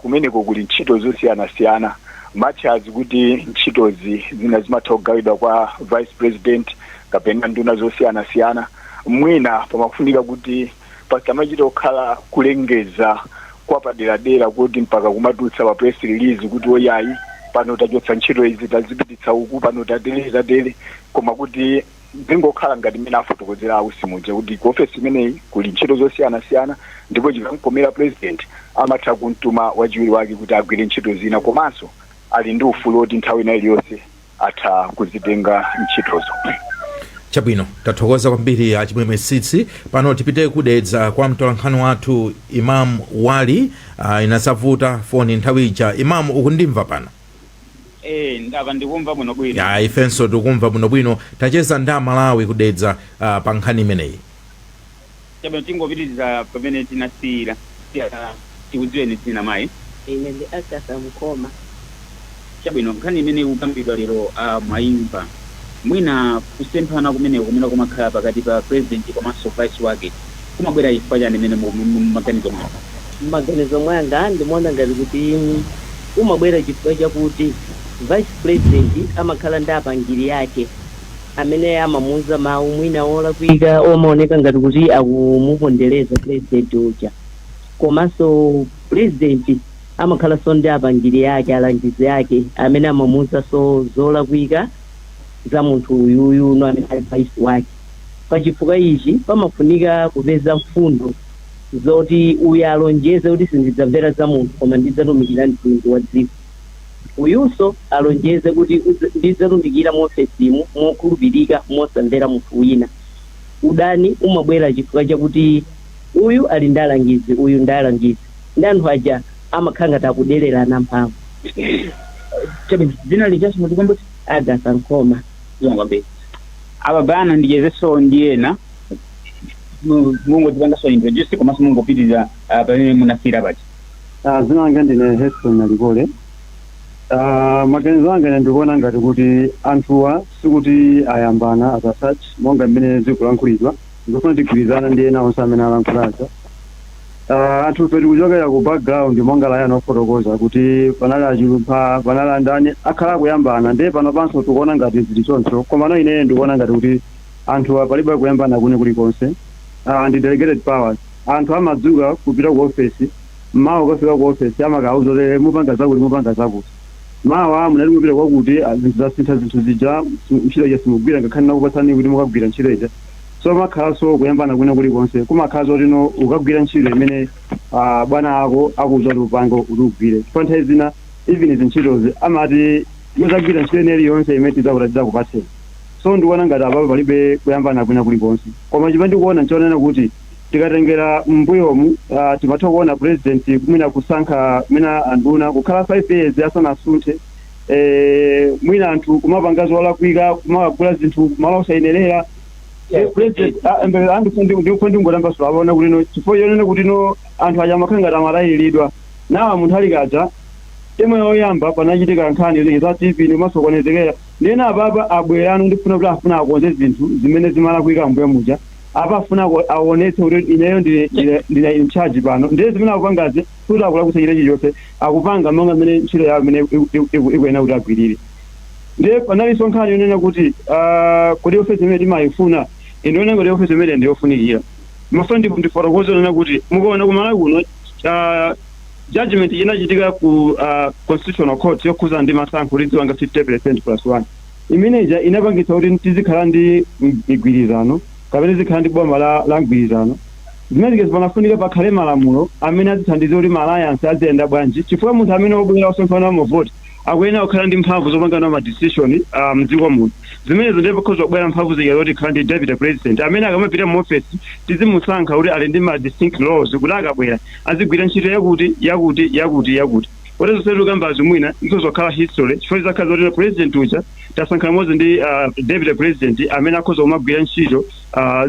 kumeneko kuli ntchito zosiyanasiyana, much as kuti ntchitozi zina zimatha kugawidwa kwa vice president kapena nduna zosiyanasiyana, mwina pamafunika kuti pasamachita kukhala kulengeza kwa paderadera kuti mpaka kumatulutsa pa press release kuti oyayi, pano tachotsa ntchito izi, tazipititsa uku, pano tatere tatere, koma kuti zingokhala ngati mmene afotokozera a Usi muja kuti ku ofesi imeneyi kuli ntchito zosiyanasiyana, ndipo chikamkomera president amatha kumtuma wachiwiri wake kuti agwire ntchito zina, komanso ali ndi ufulu woti nthawi ina iliyonse atha kuzitenga ntchitozo. Chabwino, tathokoza kwambiri Achimwemwe Tsitsi. Pano tipite kudedza kwa mtolankhani wathu Imam Wali. Inasavuta foni nthawi ija. Imam, ukundimva pano? Eh, ndava, ndikumva bwinobwino. Ya, ifenso tikumva bwinobwino. Tacheza ndi Amalawi kudedza pa nkhani imeneyi. Chabwino, tingopitiriza pamene tinasiyira. Tikudziweni dzina, mayi? Ine ndi Agatha Mkoma. Chabwino, nkhani imene ikukambidwa lero mwayimva. Mwina kusemphana kumeneko kumene kumakhala pakati pa president komanso vice wake kumabwera chifukwa chani imene mumaganizo mwanu? Mmaganizo mwanga ndimaona ngati kuti umabwera chifukwa chakuti vice president amakhala ndi apangiri ake amene amamuuza mawu mwina olakwika omaoneka ngati kuti akumupondereza president uja, komanso president amakhalanso ndi apangiri ake, alangizi ake amene amamuuzanso zolakwika za munthu uyuyu no amene ali vice wake. Pachifukwa ichi pamafunika kupeza mfundo zoti uyu alonjeze kuti sindidzamvera za munthu koma ndidzatumikira mtundu wa dziko, uyunso alonjeze kuti ndidzatumikira mu ofesimu mokhulupirika mosamvera munthu wina. Udani umabwera chifukwa chakuti uyu ali ndi alangizi, uyu ndi alangizi, ndi anthu aja amakhala ngati akudererana mphamvu. Chabwino, dzina lichaso mutikumbutse? Agatha Nkhoma. Zikomo kwambiri. Apa bana ndichezenso ndi ena. Mungodzipanganso introduce komanso mungopitiriza pamene munasiyira paja. Dzina langa ndine Heston Nalikole. Maganizo anga ine ndikuona ngati kuti anthuwa sikuti ayambana as a such monga mmene zikulankhulidwa. Ndikufuna tigwirizana ndi ena onse amene alankhulaza. Anthufe tikuchokera ku background monga Layana ofotokoza kuti panali Achilumpha, panali andani akhala akuyambana, ndiye pano panso tikuona ngati zili choncho. Komano ine ndikuona ngati kuti anthuwa palibe kuyambana kune kulikonse. Ndi delegated powers. Anthu amadzuka kupita ku ofesi, mawa ukafika ku ofesi amakauza kuti mupanga zakuti, mupanga zakuti, mawa munati mupita kwakuti, zinthu zasintha, zinthu zija ntchito ija simugwira ngakhale nakupatsani kuti mukagwira ntchito ija. So makhalanso kuyambana kwina kulikonse kumakhala zotino ukagwira ntchito imene bwana ako akuuza kuti upange, kuti ugwire, chifukwa nthawi zina even izi ntchitozi amati muzagwira ntchito ine iliyonse imene tidzakuti tidzakupatseni. So ndikuona ngati apapo palibe kuyambana kwina kulikonse, koma chimene ndikuona nchonena kuti tikatengera mbuyomu, timatha kuona president mwina kusankha mwina anduna kukhala 5 years asanasunthe, mwina anthu kumapanga zolakwika, kumagula zinthu malo osayenerera. President ndikufuna ndingotambasula apaona kuti no, chifukwa chonena kuti no, anthu aja amakhala ngati amalayiridwa nawa munthu alikaja temu yoyamba panachitika nkhani za TV ndimasokonezekera. Ndena apapa abwerano, ndifuna kuti afuna akonze zinthu zimene zimalakwika mbuyo muja. Apa afuna aonetse kuti ineyo ndine in charge pano. Ndiye zimene akupangazi kuti akulakwitsa china chilichonse, akupanga monga mmene ntchito yawo imene ikuyenera kuti agwirire. Ndiye panalinso nkhani yonena kuti kuti ofesi imene timayifuna, indiona kuti ofesi imene ndiyofunikira. Mafuna ndifotokoze nena kuti mukaona kumalawi kuno, judgment inachitika ku Constitutional Court yokhuza ndi masankho kuti tiwanga 50% plus 1, imeneja inapangitsa kuti tizikhala ndi migwirizano kapena tizikhala ndi boma la mgwirizano. Zimenezi panafunika pakhale malamulo amene azithandiza kuti ma alliance aziyenda bwanji, chifukwa munthu amene wobwera osonkhana mavoti akuyenera kukhala ndi mphamvu zopangana ma decision mdziko muno. Zimenezo ndiye pakhoza kubwera mphamvu zija zoti khala ndi deputy president amene akamapita mu office tizimusankha kuti ali ndi ma distinct roles, kuti akabwera azigwira ntchito yakuti, yakuti, yakuti, yakuti, kuti zonse tikambazi mwina zikhala history, chifukwa zizakhala zoti president uja tasankha limodzi ndi deputy president amene akhoza kumagwira ntchito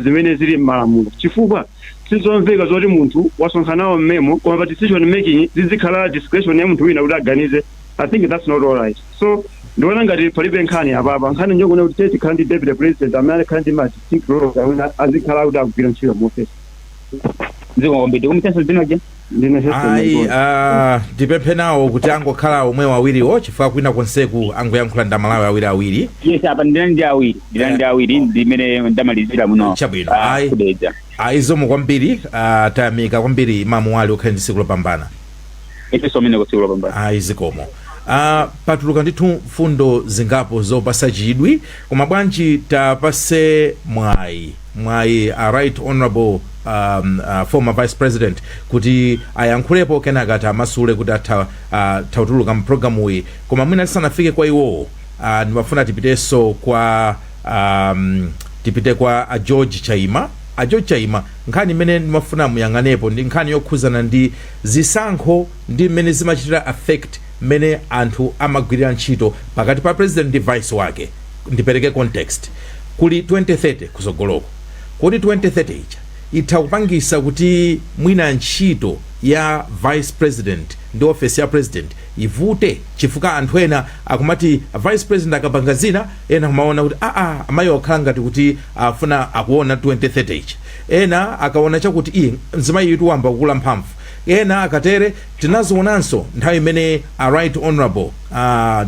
zimene zili m'malamulo, chifukwa sizomveka zoti munthu wasonkhanawo mmemo koma pa decision making zizikhala discretion ya munthu wina kuti aganize. I think that's not all right. So ndiona ngati palibe nkhani apapa. Nkhani njongona kuti tiye tikhala ndi deputy president amene akhala ndi ma distinct roles amene azikhala kuti akugwira ntchito mu office. Zikomo kwambiri. Kumitenso dzinoje. Ndine Heston. Ayi. Mangoni. Ndipemphe nawo kuti angokhala omwe awiriwo, chifukwa kwina konseku angoyankhula ndi Amalawi awiri awiri. Yes, apa ndinali ndi awiri, ndinali ndi awiri ndimene ndamalizira muno. Chabwino. Ayi. Kudedza. Ayi, zikomo kwambiri. Tayamika kwambiri, Imamu Wali, ukhale ndi tsiku lopambana. Ifenso amene kutsiku lopambana. Ayi, zikomo. Patuluka ndithu mfundo zingapo zopasa chidwi, koma bwanji tapase mwayi a Right Honorable former Vice President kuti ayankhulepo, kenaka tamasule kuti atha kutuluka mpulogalamuyi. Koma mwina tisanafike kwa iwowo, ndimafuna tipitenso kwa tipite kwa a George Chaima. A George Chaima, nkhani imene ndimafuna muyang'anepo ndi nkhani yokhuzana ndi zisankho ndi mmene zimachitira affect mmene anthu amagwirira ntchito pakati pa president ndi vice wake. Ndipereke context: kuli 2030 kusogoloko. Kodi 2030 ija itha kupangisa kuti mwina ntchito ya vice president ndi office ya president ivute, chifukwa anthu ena akumati vice president akapanga zina, ena kumaona kuti aa, amayi okhala ngati kuti afuna akuona 2030 ichi, ena akaona chakuti iye mzimayi itu wamba kukula mphamvu, ena akatere. Tinazionanso nthawi imene a Right Honorable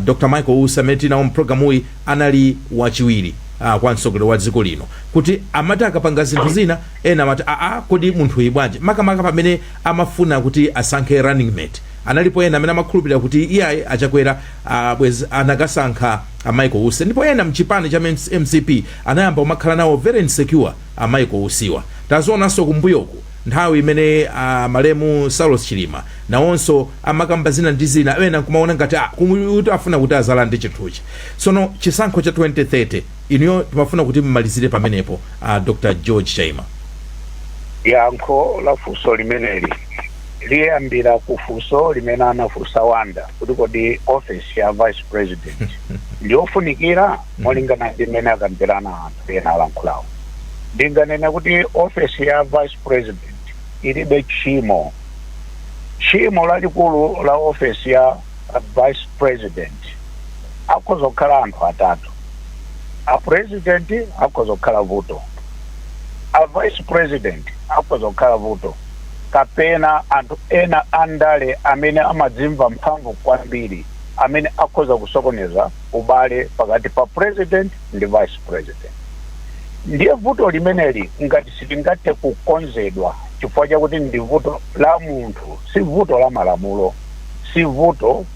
Dr Michael Usi, amene tinawo mpulogalamuyi, anali wachiwiri kwa mtsogoleri wa dziko lino, kuti amati akapanga zinthu zina, ena amati, "Aa, kodi munthu uyu bwanji?" Makamaka pamene amafuna kuti asankhe running mate, analipo ena amene amakhulupirira kuti iyayi, Achakwera bwezi anakasankha a Michael Usi, ndipo ena mchipani cha MCP anayamba kumakhala nawo very insecure a Michael Usiwa. Tazionanso kumbuyoku nthawi imene malemu Saulos Chilima nawonso amakamba zina ndi zina, ena nkumaona ngati kuti afuna kuti azalande chinthuchi. Tsono chisankho cha 2030, inuyo timafuna kuti mmalizire pamenepo, Dr George Chaima. Yankho la funso limeneli liyambira ku funso limene anafunsa Wanda kuti kodi office ya vice president ndiyofunikira molingana ndi mmene akambirana anthu ena alankhulawo. Ndinganena kuti office ya vice president ilibe tchimo. Tchimo lalikulu la office ya vice president akhoza kukhala anthu atatu: a president akhoza kukhala vuto, a vice president akhoza kukhala vuto, kapena anthu ena andale amene amadzimva mphamvu kwambiri amene akhoza kusokoneza ubale pakati pa president ndi vice president. Ndiye vuto limeneli ngati silingathe kukonzedwa chifukwa chakuti ndi vuto la munthu, si vuto la malamulo, si vuto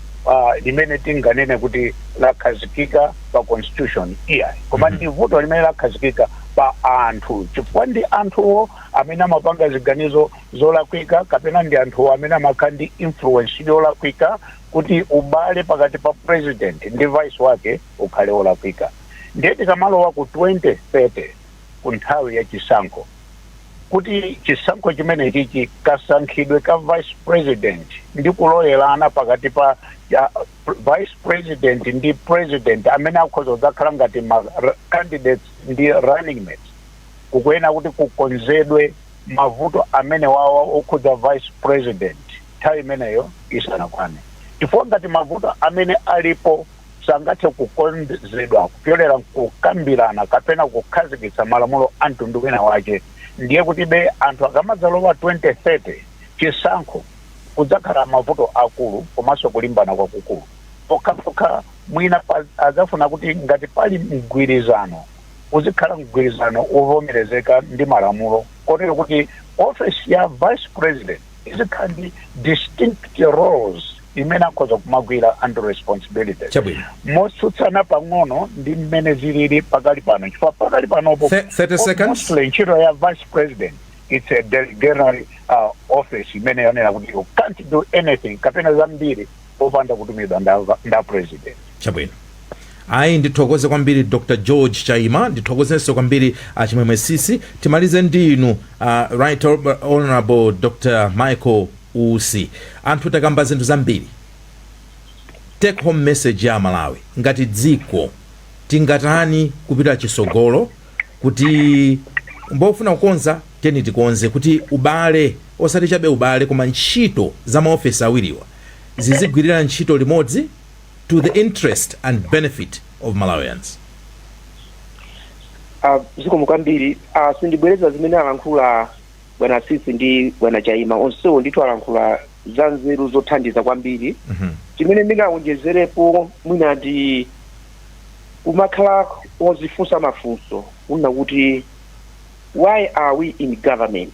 limene tinganene kuti lakhazikika pa constitution, iyayi, koma ndi vuto limene lakhazikika Pa anthu, chifukwa ndi anthuwo amene amapanga ziganizo zolakwika kapena ndi anthuwo amene amakhala ndi influence yolakwika kuti ubale pakati pa president ndi vice wake ukhale wolakwika. Ndiye tikamalowa ku 2030, ku nthawi ya chisankho, kuti chisankho chimene chichi kasankhidwe ka vice president ndi kuloyerana pakati pa vice president ndi president amene akhoza kudzakhala ngati ma candidates ndi running mates, kukuyenera kuti kukonzedwe mavuto amene wawa okhudza vice president nthawi imeneyo isanakwane, chifukwa ngati mavuto amene alipo sangathe kukonzedwa kupyolera kukambirana kapena kukhazikitsa malamulo a mtundu wina wake, ndiye kuti be anthu akamadzalowa 2030 chisankho kudzakhala mavuto akulu komanso kulimbana kwakukulu pokhapokha mwina adzafuna kuti ngati pali mgwirizano, uzikhala mgwirizano wovomerezeka ndi malamulo, kotero kuti office ya vice president izikhala ndi distinct roles imene akhoza kumagwira and responsibilities motsutsana pang'ono ndi mmene zilili pakali pano, chifukwa pakali panopo 30 seconds. mostly ntchito ya vice president, it's a delegatory office imene yonena kuti you can't do anything kapena zambiri popanda kutumidwa nda president. Chabwino, ayi, ndithokoze kwambiri Dr George Chaima, ndithokozenso kwambiri Achimwemwe Sisi. Timalize ndi inu, Right Honorable Dr Michael Usi. Anthu takamba zinthu zambiri. Take home message ya Malawi, ngati dziko tingatani kupita chisogolo kuti mbofuna kukonza teni tikonze kuti ubale, osati chabe ubale, koma ntchito za maofesi awiriwa zizigwirira ntchito limodzi to the interest and benefit of Malawians? Zikomo kwambiri. Sindibwereza zimene alankhula bwana Sisi ndi bwana Chaima. Onsewo ndithu alankhula za nzeru zothandiza kwambiri. Chimene ndingawonjezerepo mwina ndi kumakhala ozifunsa mafunso kunena kuti, why are we in government?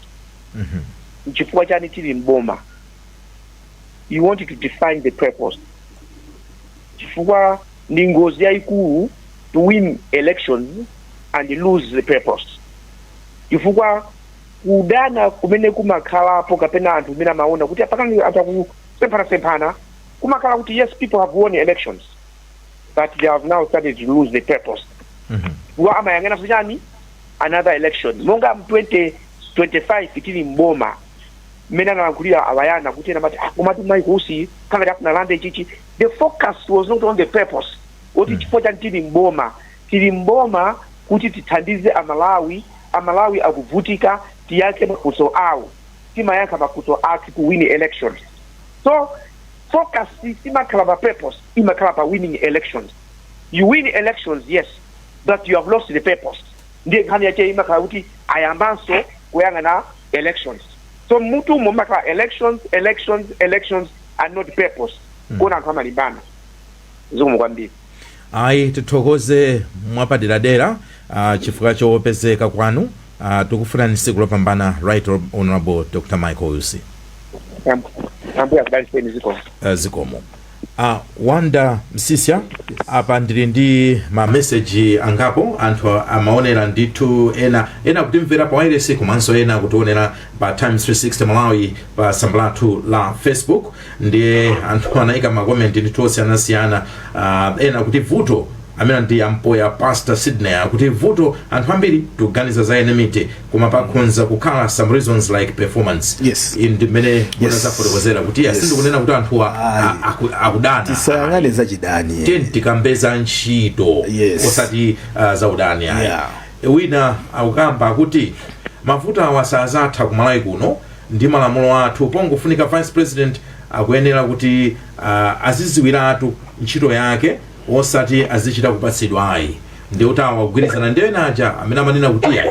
Chifukwa chani tili mboma? You want to define the purpose, chifukwa ndi ngozi yayikulu to win elections and lose the purpose, chifukwa kudana kumene kumakhalapo kapena anthu kumene amaona kuti apakani anthu akusemphanasemphana, kumakhala kuti yes, people have won elections, but they have now started to lose the purpose. Chifukwa amayang'ana chani? Another election. Monga mu 2025 tili mboma, mmene analankhulira awayana kuti ena mati, ah, komatu Michael Usi kangati afuna lande chichi. The focus was not on the purpose kuti chifukwa chani tili mboma. Tili mboma kuti tithandize Amalawi. Amalawi akuvutika, tiyankhe mafunso awo. Timayankha mafunso athu ku win elections. So focus simakhala pa purpose, imakhala pa winning elections. You win elections, yes, but you have lost the purpose. Ndiye nkhani yache imakhala kuti ayambanso kuyang'ana elections. So mutu mumakhala elections, elections, elections and not purpose. Kuona anthu amalimbana. Zikomo kwambiri. Ayi, tithokoze mwapaderadera chifukwa chopezeka kwanu. Tikufunani tsiku lopambana, Right Honorable Dr Michael Usi. Ambuye akudalitseni. Zikomo. Zikomo. Wanda Msisya, apa ndili ndi mameseji angapo. Anthu amaonera ndithu, ena ena kutimvera pa wireless komanso ena kutionera pa Times 360 Malawi pa tsamba lathu la Facebook. Ndiye anthu anayika makomenti ndithu osiyanasiyana. Ena kuti vuto, amene ndi ampoya Pastor Sydney, akuti vuto anthu ambiri tikuganiza za enmity, koma pakhonza kukhala some reasons like performance. Ndi mmene munazafotokozera kuti yes. Sindikunena kuti anthuwa akudana. Tisayang'ane zachidani. Tiye tikambeza ntchito, osati za udani ayi. Wina akukamba akuti mavuto awa sazatha kumalawi kuno ndi malamulo athu, pongofunika vice president akuyenera kuti aziziwiratu ntchito yake, osati azichita kupatsidwa ayi. Ndi kuti awa kugwirizana ndi ena aja amene amanena kuti ayi,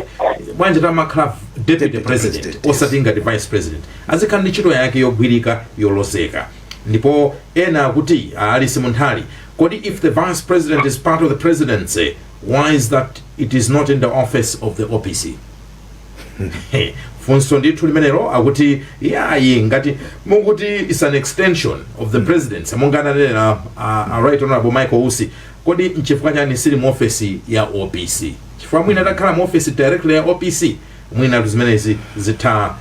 bwanji tamakhala deputy president, osati ngati vice president, azikhala ndi ntchito yake yogwirika, yolozeka. Ndipo ena akuti, Alice Munthali, kodi if the vice president is part of the presidency, why is that it is not in the office of the OPC? Funso ndithu limenelo. Akuti yayi, ngati mukuti is an extension of the presidency, monga ananena right Honorable Michael Usi, kodi nchifukwa chani sili mu ofesi ya OPC? Chifukwa mwina atakhala mu office directly ya OPC, mwina zimenezi zitha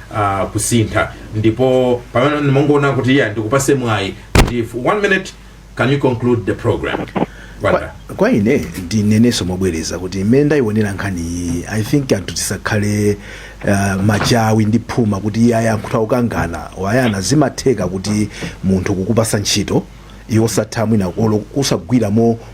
kusintha. Ndipo pamene ndimangoona kuti iya, ndikupase mwayi kuti for one minute, can you conclude the program, Wanda? Kwa ine ndinenenso mobwereza kuti mmene ndayionera nkhani iyi, I think anthu tisakhale machawi ndi phuma kuti iye ayankhuta kukangana wayana. Zimatheka kuti munthu kukupasa ntchito, iwe osatha mwina olo kusagwira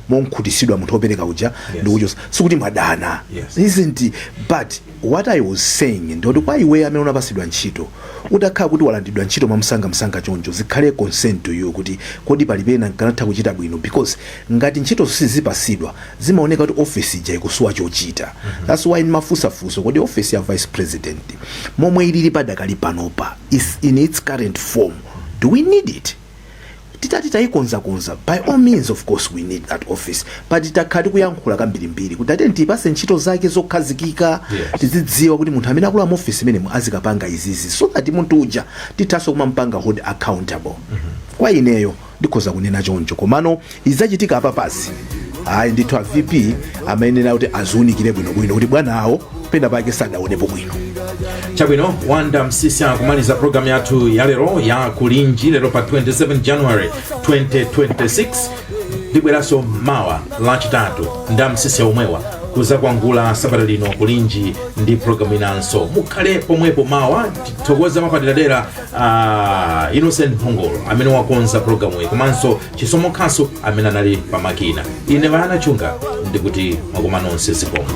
monkhutisidwa munthu wopereka uja ndikuchosa, sikuti mwadana. Isn't, but what I was saying ndoti kwa iwe amene unapasidwa ntchito, utakhala kuti walandidwa ntchito mwamsangamsanga choncho, zikhale concern to you kuti kodi palipena nkanatha kuchita bwino? Because ngati ntchito sizipasidwa, zimaoneka kuti office ija ikusowa chochita. That's why ndimafunsafunso, kodi office ya vice president momwe ilili padakali panopa, is in its current form, do we need it? Titati tayikonzakonza, by all means, of course we need that office, but takhala tikuyankhula kambirimbiri kuti ate tiyipase ntchito zake zokhazikika, tizidziwa kuti munthu amene akula mu office imenemo azikapanga izizi, so that munthu uja tithanso kumampanga hold accountable. Kwa ineyo ndikhoza kunena choncho, komano izachitika apa pasi, ayi ndithu, a VP amayenera kuti aziunikire bwinobwino kuti bwana awo pena pake sadaonepo bwino. Chabwino, Wanda Msisi akumaliza programu yathu ya lero ya Kulinji, lero pa 27 January 2026. Ndibweranso mawa Lachitatu nda Msisi omwewa kuzakwangula sabata lino Kulinji ndi programu inanso. Mukhale pomwepo mawa. Tithokoza mapaderadera Innocent Mphongolo amene wakonza programu iyi, komanso Chisomo Khaso amene anali pamakina. Ine Vayana Chunga ndikuti mwakoma nonse, zikomo.